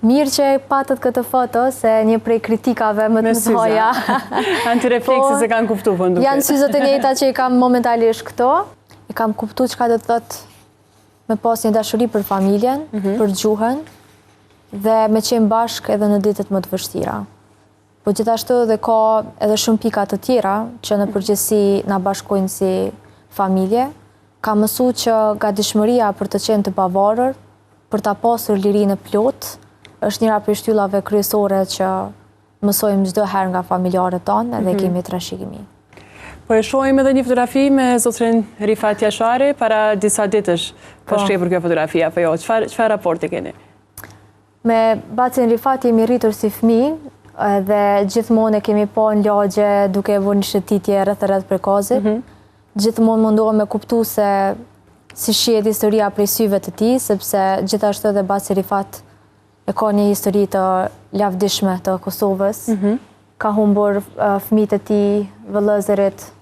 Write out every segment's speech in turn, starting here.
Mirë që e patët këtë foto, se një prej kritikave më të mëdhaja. Antirefleksi po, s'e kanë kuptu, po nduke. Janë syzet e njëjta që i kam momentalisht këto. E kam kuptu çka do të thotë me pas një dashuri për familjen, mhm. për gjuhën, dhe me qenë bashkë edhe në ditët më të vështira. Po gjithashtu edhe ka edhe shumë pika të tjera që në përgjithësi na bashkojnë si familje. Kam mësu që gatishmëria për të qenë të pavarur, për ta pasur lirinë e plotë, është njëra prej shtyllave kryesore që mësojmë çdo herë nga familjarët tanë edhe mhm. kemi trashëgimi. Po e shohim edhe një fotografi me zotrin Rifat Jashari para disa ditësh. Po shkepur kjo fotografi apo jo? Çfarë çfarë raporti keni? Me bacin Rifat jemi rritur si fëmijë dhe gjithmonë e kemi pa në lagje duke e bërë një shëtitje rreth e rreth Prekazit. Mm -hmm. Gjithmonë mundohem me kuptu se si shihet historia prej syve të tij, sepse gjithashtu edhe baci Rifat e ka një histori të lavdishme të Kosovës. Mm -hmm. Ka humbur fëmijët e tij, vëllezërit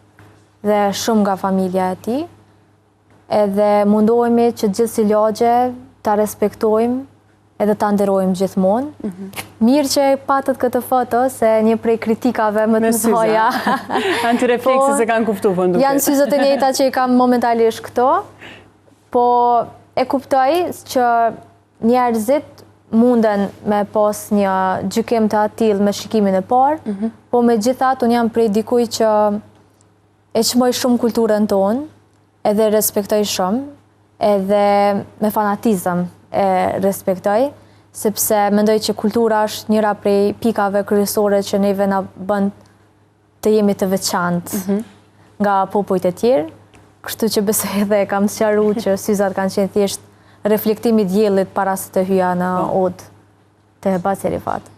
dhe shumë nga familja e tij. Edhe mundohemi që gjithë si lagje ta respektojmë edhe ta nderojmë gjithmonë. Mhm. Mirë që e patët këtë foto, se një prej kritikave më të mëdhaja. Antirefleksi po, s'e kanë kuptu, po nduke. Janë syzet e njëjta që i kam momentalisht këto, po e kuptoj që njerëzit munden me pas një gjykim të atillë me shikimin e parë, mhm. po megjithatë unë jam prej dikuj që E çmoj shumë kulturën tonë, edhe e respektoj shumë, edhe me fanatizëm e respektoj, sepse mendoj që kultura është njëra prej pikave kryesore që neve na bën të jemi të veçantë mhm. nga popujt e tjerë. Kështu që besoj edhe e kam sqaru që syzat kanë qenë thjesht reflektim i diellit para se të hyja në po. odë te baci Rifat.